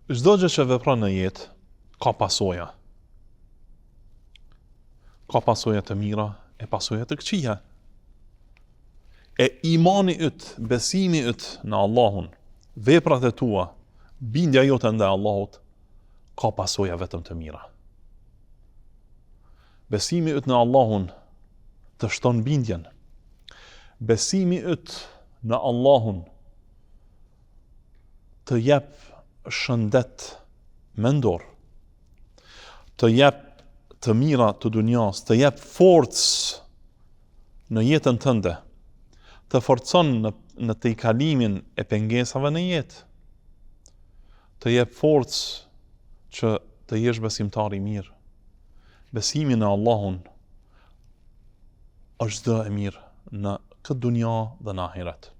Çdo gjë që vepron në jetë ka pasoja. Ka pasoja të mira e pasoja të këqija. E imani yt, besimi yt në Allahun, veprat e tua, bindja jote ndaj Allahut ka pasoja vetëm të mira. Besimi yt në Allahun të shton bindjen. Besimi yt në Allahun të jep shëndet mendor, të jep të mira të dunjas, të jep forcë në jetën tënde, të forcon në, në tejkalimin e pengesave në jetë, të jep forcë që të jesh besimtar i mirë. Besimi në Allahun është çdo e mirë në këtë dunja dhe në ahiret.